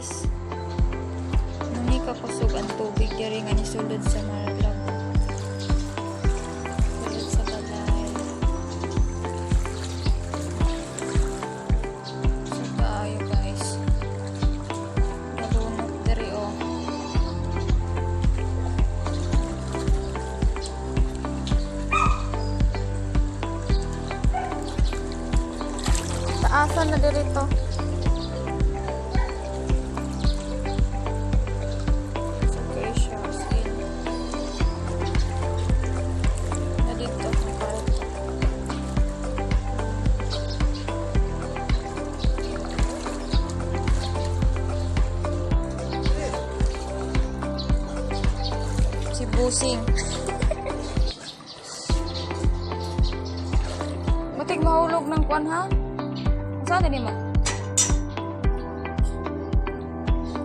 Guys. Muni kakusog ang tubig diri nga nisulod sa Malabo. Sulod sa balay. So kaayo, guys. Nalunok diri oh. Taasan na diri to. It's okay siya, as in. Na dito ang kwarto. Si Busing. Matig mahulog ng kwan ha? Saan na mo?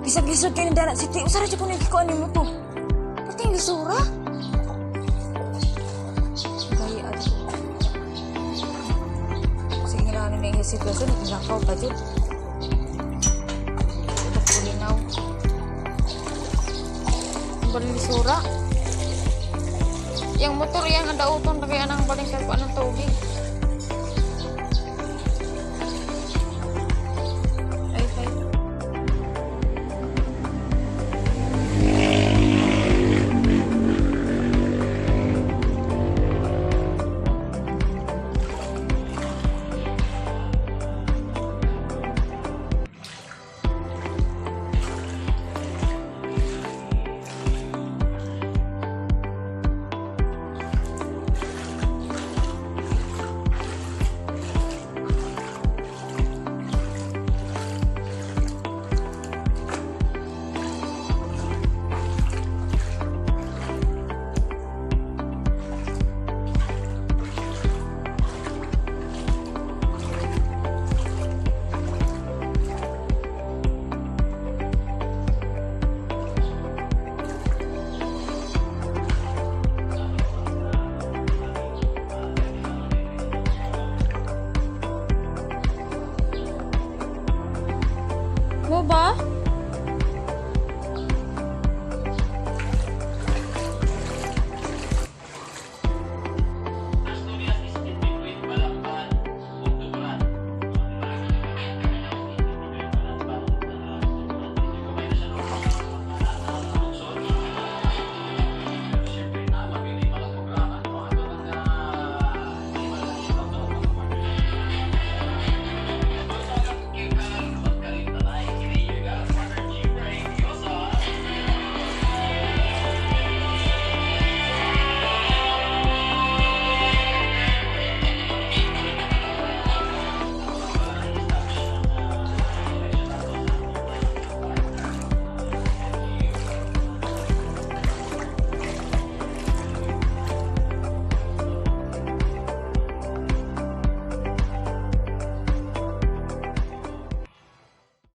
Bisag lisod kayo ng dara city. Usara dyan ko nagkikuan ni mo to. Pati yung lisura. Gaya ato. Sige na na yung sitwasyon. Nakaw pa dyan. Pagkulinaw. Ang baling lisura. Yang motor yang ang dauton kaya nang baling sa ng tubig. Ay, ay. Mo ba?